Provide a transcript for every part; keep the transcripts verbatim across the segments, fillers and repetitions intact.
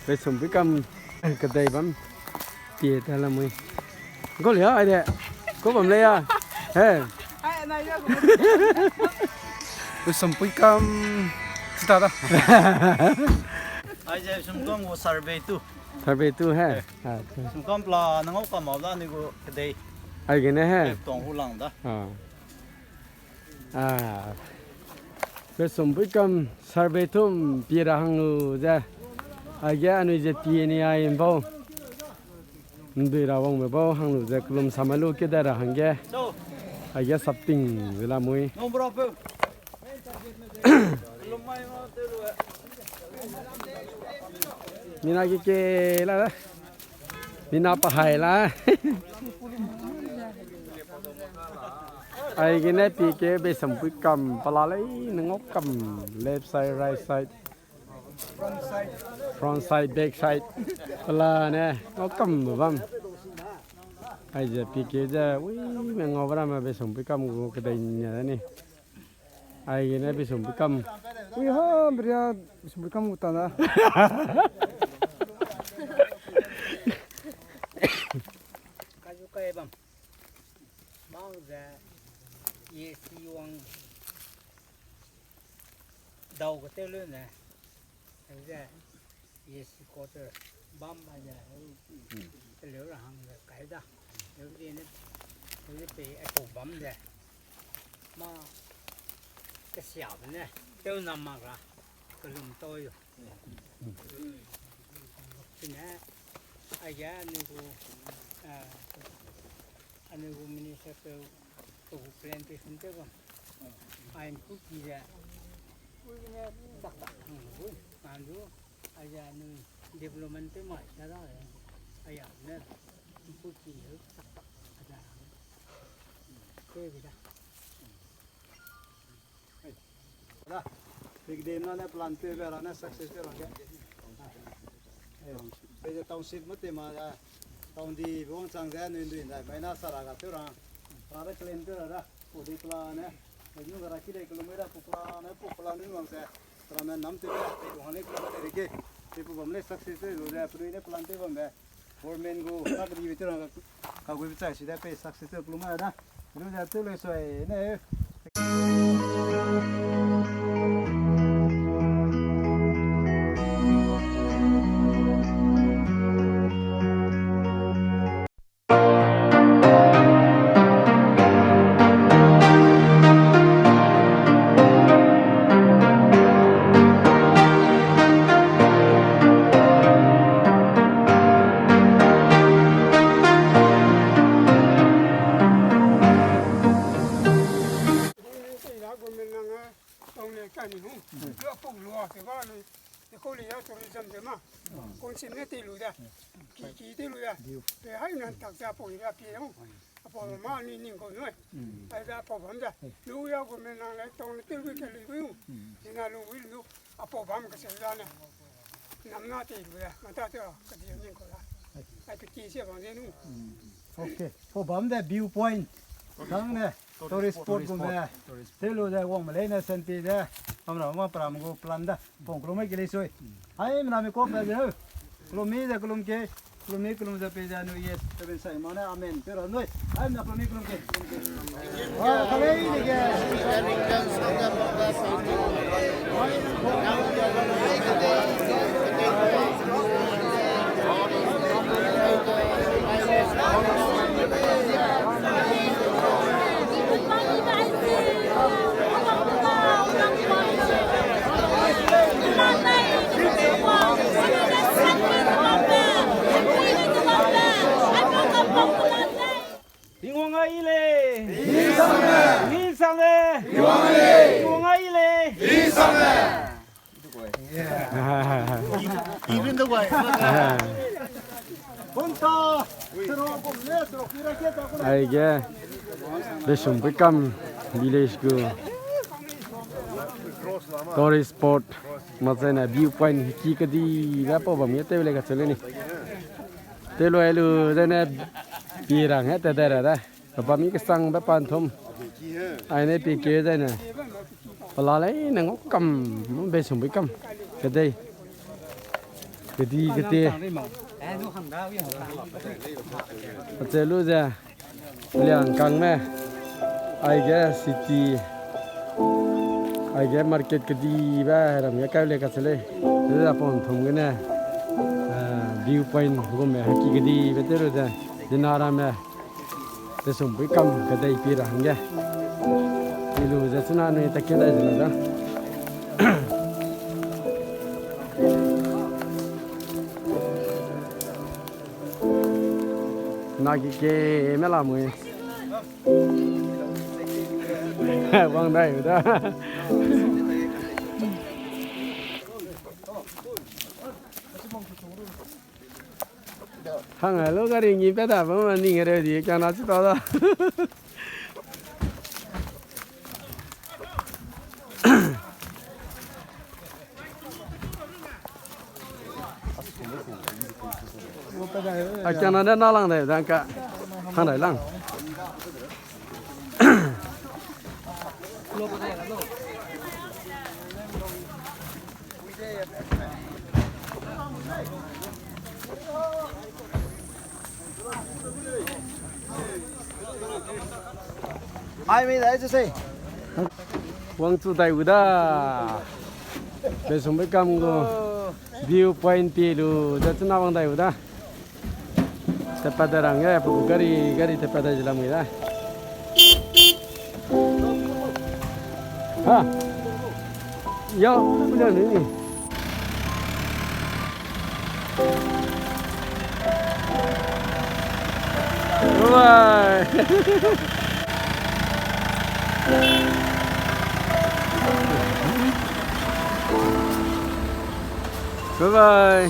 Beisumpuikam kedei bam pie ta lamui. Gol ya, ai de. Ko bam le ya. He. Beisumpuikam. Sita da. Ai je sumkam gu survey tu. Survey tu he. Sumkam pla nangau kam ma da ni gu kedei. Ai gene he. Tuang hu lang da. Beisumpuikam survey tum pie ra hang lu ze. Aige anui ze pie ni ai mbau. Ndui ra wangbe bau hang lu ze kelum same lu keu da ra hangge. Aige sapting ze lamui. Mina ke ke la. Mina pa hai la. Aigene pie ke beisumpuikam pela lei ne ngau kam left side, right side, front side, back side. Pela ne ngau kam bam. Aize pie ke ze, ui, me ngau bam ramme beisumpuikam gu kedei nia ni. Aigene beisumpuikam. Ui ha, bria beisumpuikam gu ta na. Kazu kai bam. Mang ze, ye si wang. Dau ke tew lu ne. Ze, ye si quarter. Bam ma ze. Teleu ra hang ze kai da. Leu di ne. Leu di pe e pau bam ze. Ma kesiabe ne, tew nam mak ra, kelum tau. Chine, aige anui gu, anui gu minister pe, pe gu plantation tew bam. Ai mpuki ze, tak tak hang lu, kan du, aige anui development tew mai sa da, aia ne, mpuki ze tak tak, aia, tew bi da. Da, pigdem na ne plan tew be ra ne success tew ra ge. Pe ze township mâ te ma, town di wangchang ze nui ndui ndai mai na sara ga tew ra. Ra de claim tew ra da. Pu di plan ne. Pe nu ga ra ki de kilometer pu plan ne pu plan ni wang ze. Ra me nam tew be, pe du hang ne plan tew re ge. Pe pu bam le success tew lu ze, pe nui ne plan tew bam be. Government gu, tak di be tew ra, ka gui be chai si de pe success tew lu ma da. Lu ze tew le sui ne. Government nang, eh, tong ne ka ni hung. Lu a pung lua te ba ni. Te ko le ya tourism de ma. Kon sim ne te lu da. Ki ki te lu da. Te hai nan tak ja pung ya pi hung. A pau ma ni ning ko noi. Ai da pau bam da. Lu ya government nang le tong ne te lu ke lu. Ni na lu wi lu. A pau bam ke se da ne. Nam na te lu da. Ma ta te ka di ning ko da. Ai pe ki se bang de nu. Okay. Pau bam de view point. Sang ne. Tourist spot gum be. Te lu ze wang me lei ne senti ze. Am ra ma pram gu plan da. Pong klo mai ke lei sui. Hai mna mi ko pe ze. Klo mi ze klo ke. Klo mi klo ze pe ze nu yes. Te ben sai ma ne amen. Te ra noi. Hai mna klo mi klo ke. Klo ke. Ah, ka lei de ke. Tingwang a yi lei. Yi sang lei. Tingwang a yi lei. Aige Beisumpuikam village gu tourist spot, mazaine view point ki kedi da pau bam ge tew lei kacheu lei ni. Tew lu ai lu zene pi rang he te de ra da. Bam mi kesang be pan thum. Ai ne pi ke zai ne. Pela lei ne ngau kam, be sum bui kam. Kedei. Kedi kedi. Ache lu ze. Liang kang me. Aige city. Aige market kedibe ram ge kai le ka che lei. Ze da pon thum gene. Eh, view point gume haki kedibe te lu ze. Dina ramme. Te sum bui kam kedei pi ra hangge. Pi lu ze chuna nui ta ke dai ze la da. Na ki ke me la mui. Wang dai da. Hang ai lo gari ngi pe da bam ma ning re di kang na chi ta da. A kang na ne na lang dai da ka. Hang dai lang. Ai mi dai chu sei. Wang chu dai u da. Be sum be kam gu. View point pi lu da chu na wang dai u da. Tepat da rang e, pe gu gari, gari tepat da jilam ge da. Ha. Ya, udah ni. Bye bye. Bye bye.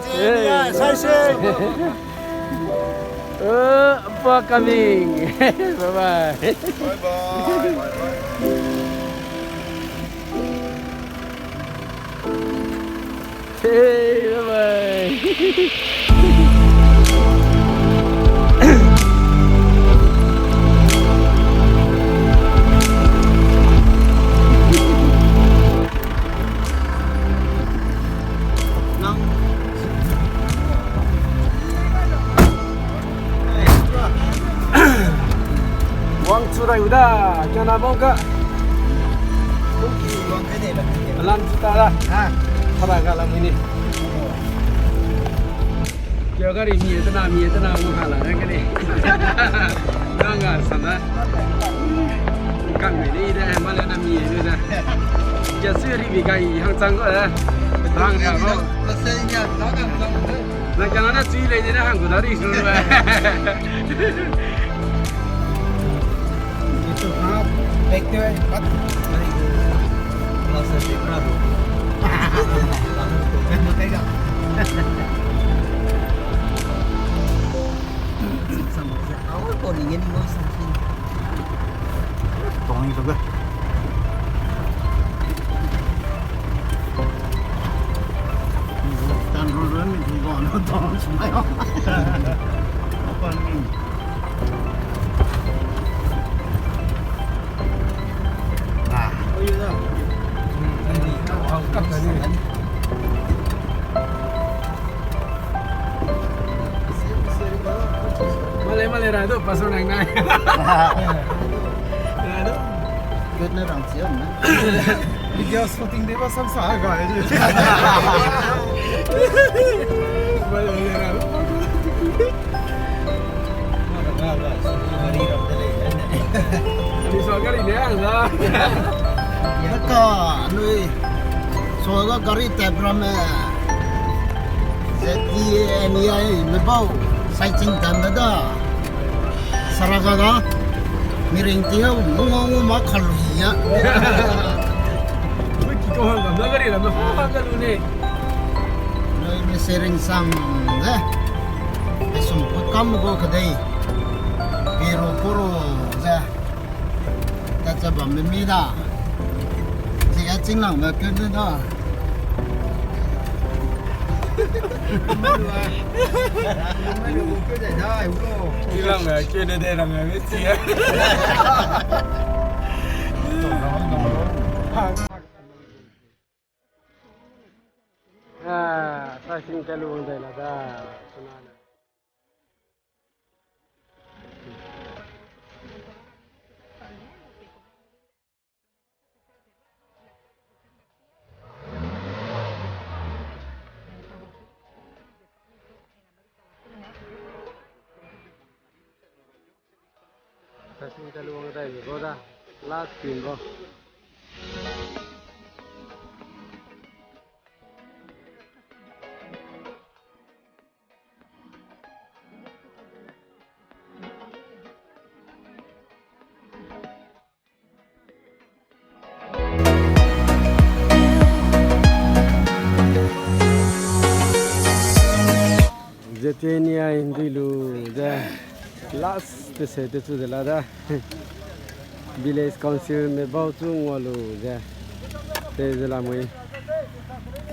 Hey. Uh, for coming. Bye bye. Bye bye. Bye bye. Hey, bye bye. Wang chu dai u da, kena bau ka. Alam chu ta da. Ha. Haba ga lam ini. Kio gari mi tena, mi tena mu hala na kani. Nang ga sana. Kan me ni de, ma le na mi de. Kio sui ri bi gai hang chang ko da. Rang ya ko. Na kena na chui le ni na hang ko da ri su ba. Itu ha, back to it, but very good. Kalau saya cakap tu. Kamu tega. Sama saya. Awal kau ni ni mau sih. Tong ni tu ke. Tan ru ru ni tu kau na tong semua. Apa ni? Male, male, rado, paso nang nai. Rado. Good na rang siam na. Video shooting de ba sam sa ga. Male, male, rado. Ani so gari ne ang da. Ka nui so ga gari tap ram me. Z T A N E I me bau sai ching tan da da. Saraga da. Mi ring ti au, ngu ngu ngu ma khalu ya. Ui, ki ko hang gam da gari ram me fa hang ga lu ne. Nui mi se ring sang de. Ai sum pa kam go ka dei. Piro puro ze. Ta cha bam me mi da. Ti ga ching lang me ke de da. Kilang me, kene de lang me, si. Ah, sa sing te lu wang dai la da. Sa sing te lu wang dai go da. Last team go. Ze tenia hindui lu ze last te se te chu ze la da. Village Council me bau chu ngua lu ze. Te ze la mui.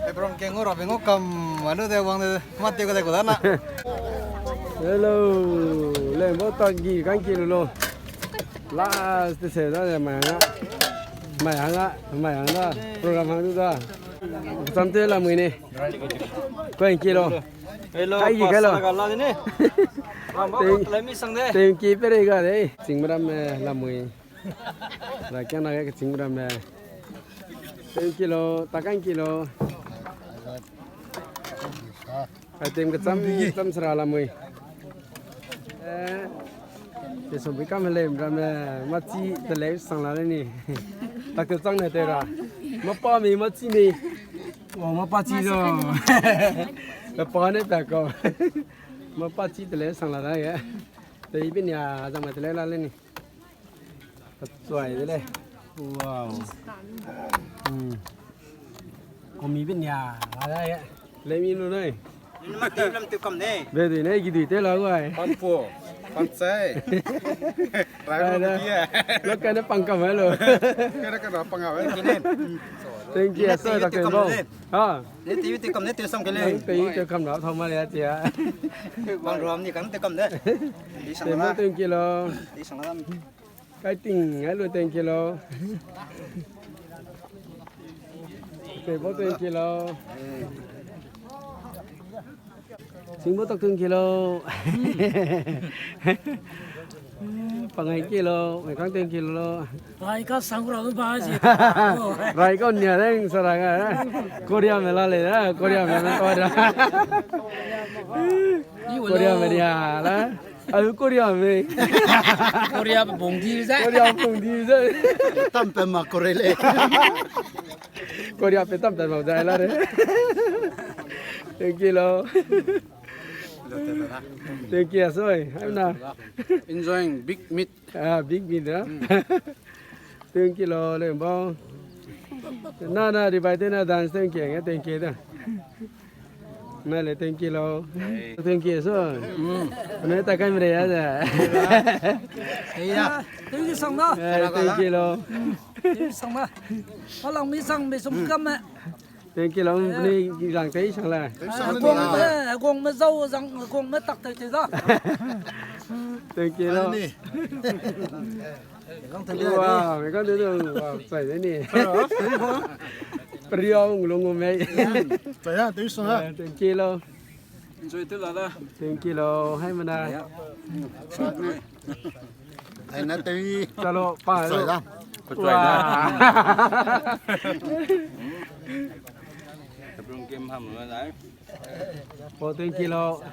Ebron ke ngo rabe ngo kam, anu de wang de, mate ko de ko da na. Hello, le mo ta gi kan ki lu lo. Last se da de mai hanga. Mai hanga, mai hanga. Program hang du da. Sam te la mui ni. Ko en ki lo. Hello, kai gi kai lo. Thank you, very good, eh. Ching mram, eh, la mui. Ra kya na ke ching mram, eh. Thank you lo, ta kan ki lo. Item ke cham, cham sera la mui. Eh, te som bi kam le mram, eh, machi te le sang la le ni. Tak te chang ne te ra. Ma pa mi, machi mi. Wa ma pa chi zo. Pe pa ne pe ko. Ma pa chi te le sang la da ye. Te i bin ya zang ma te le la le ni. Ka chuai de le. Wow. Hmm. Komi bin ya la da ye. Le mi nu nai. Ni ma te lam te kam ne. Be dui ne gi dui te la guai. Pampo. Pamchai. Rai rai. Lo ka ne pang kam lo. Ka ne ka na pang a. Thank you, so da ke bo. Ha. Ne te te kam ne te sam ke le. Te te kam na thau ma le tia. Bang ram ni kam te kam de. Te sang na. Thank you lo. Te sang na. Kai ting, hello, thank you lo. Te bo thank you lo. Sing bo tak thank you lo. Pangai ki lo, me kang thank you lo. Rai ka sang ra ba ji. Rai ka nia reng sa ra ga. Korea me la le da, Korea me me to da. Korea me ria la. Alu Korea me. Korea pe bung di ze. Korea pe bung di ze. Tam pe ma Korea le. Korea pe tam pe ma dai la re. Thank you lo. Thank you, asoi. Hai na. Enjoying big meat. Ah, big meat, ah. Thank you lo, le bau. Na, na, di bai te na dance, thank you, thank you da. Na le thank you lo. Hey. Thank you so. Mm. Na ta kai mre ya da. Hey ya. Thank you sang da. Eh, thank you lo. Thank you sang da. Alang mi sang mi sum kam me. Thank you lo. Ni lang tei sang la. Agong me, agong me zau zang, agong me tak tei tei da. Thank you lo. Wow, me kan de dong, wow, sai de ni. Priya ung long me. Sai ya, tei sang la. Thank you lo. Enjoy te la da. Thank you lo. Hai mana. Hai na tei. Chalo, pa. Sai da. Wow. Tabung game ham lo da. Oh, thank you lo.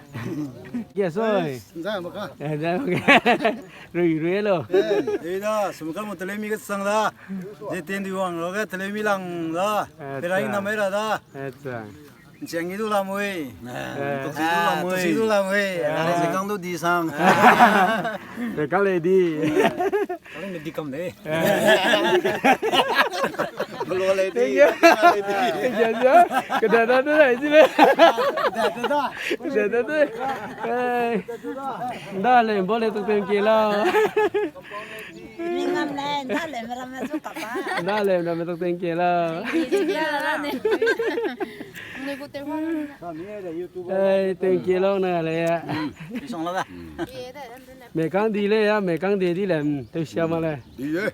Yes, oi. Nza mo ka. Eh, nza mo ka. Rui, rui lo. Eh, da, sum ka mo tele mi ka sang da. Je ten di wang lo ka tele mi lang da. Pera ing na me ra da. Acha. Nchiang i du lamui. Eh. Tok si du lamui. Tok si du lamui. Eh. Nang se kang du di sang. Te ka le di. Kang me di kam de. Eh. Lo le di. Thank you. Thank you, sir. Kedada du lai si le. Kedada du. Eh. Nda le, bo le tuk thank you lo. Mi ngam le, nda le, mera me su kapa. Nda le, mera me tuk thank you lo. Thank you, thank you. Ai, thank you lo na le ya. Isang lo da. Mekang di le ya, mekang de di le, mm, teu sia ma le. Di ye.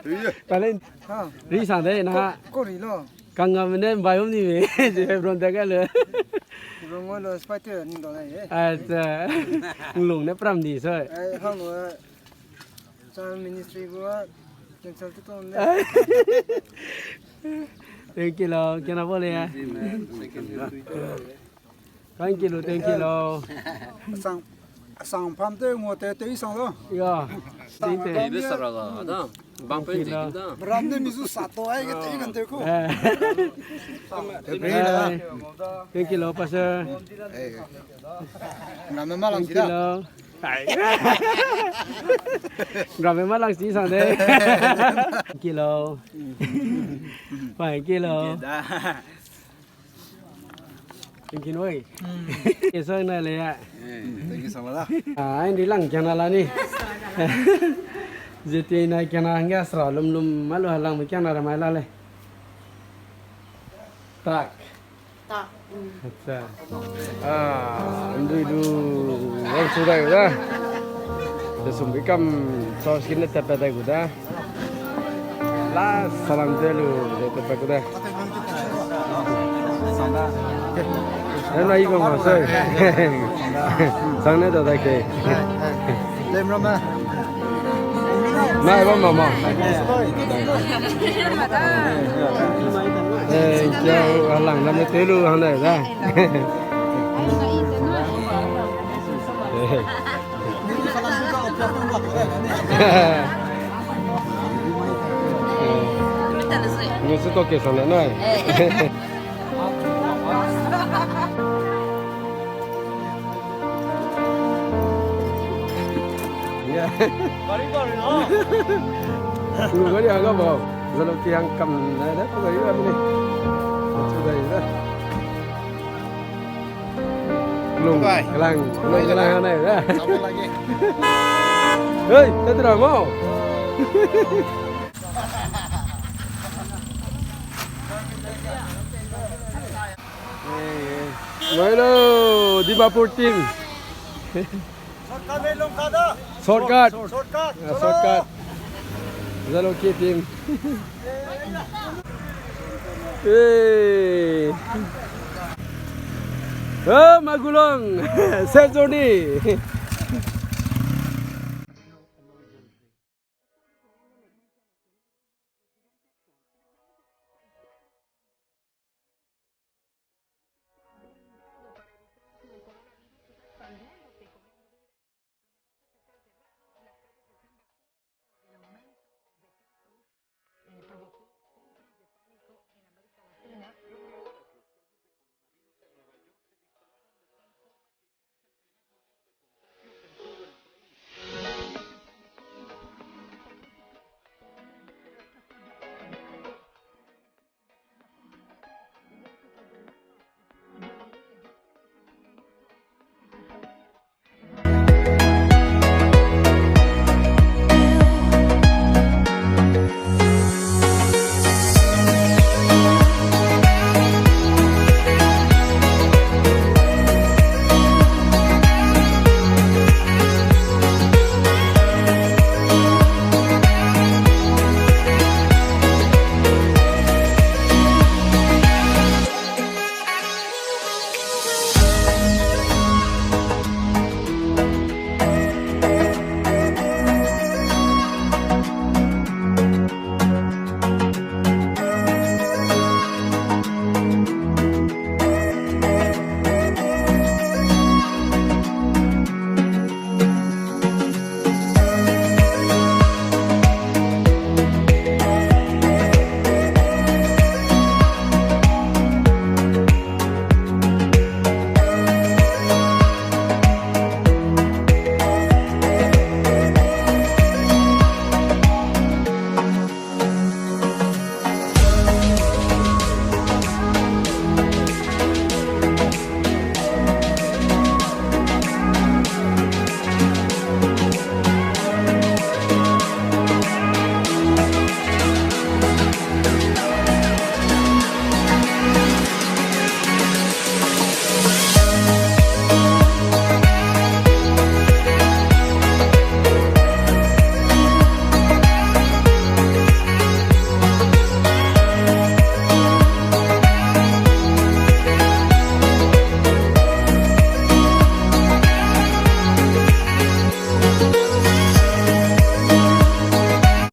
Di ye. Talent. Ha. Ri sang de na. Ko ri lo. Kang ga mene bai om ni me. Je bron da ga le. Bron ngoi lo spite ning do le ye. Acha. Nglung ne pram di so. Ai, hang lo. Sa ministry gu cancel tu ton le. Thank you lo, kena bo le ya. Thank you lo, thank you lo. Sang, sang pam te ngo te te sang lo. Ya. Sang pam te. Be sara ga da. Bang pe. Thank you lo. Ram ne mi zu sa to ai ke te kan te ko. Eh. Te be la. Thank you lo, pastor. Eh. Ram ne ma lang si da. Thank you lo. Ram ne ma lang si sang de. Thank you lo. Thank you lo. Thank you noi. Ke sang na le ya. Thank you so much. Ah, ai ndi lang kena la ni. Zeti na kena hangge sra lum lum ma lu ha lang me kena ra mai la le. Tak. Tak. Acha. Ah, ndui du. Wang su dai da. Te sum bi kam church kin ne tepe dai gu da. La salam te lu de tepe gu da. Em la i ko ma sai. Sang ne da da ke. Dem ra ma. Nai bam bam bam. Eh, kiau a lang lam ne te lu hang dai da. Ni su to ke sang da nai. Ya. Gari, gari na. Lu gari haga ba. Zalo ki hang kam na da, gari ba ni. Chu dai da. Lung, bye. Kalang, lung kalang hang dai da. Sama lagi. Hei, tadi ra mo. Hello, Dimapur team. Shortcut. Shortcut. Ah, shortcut. Zalo ki team. Hey. Oh, Magulong. Safe journey.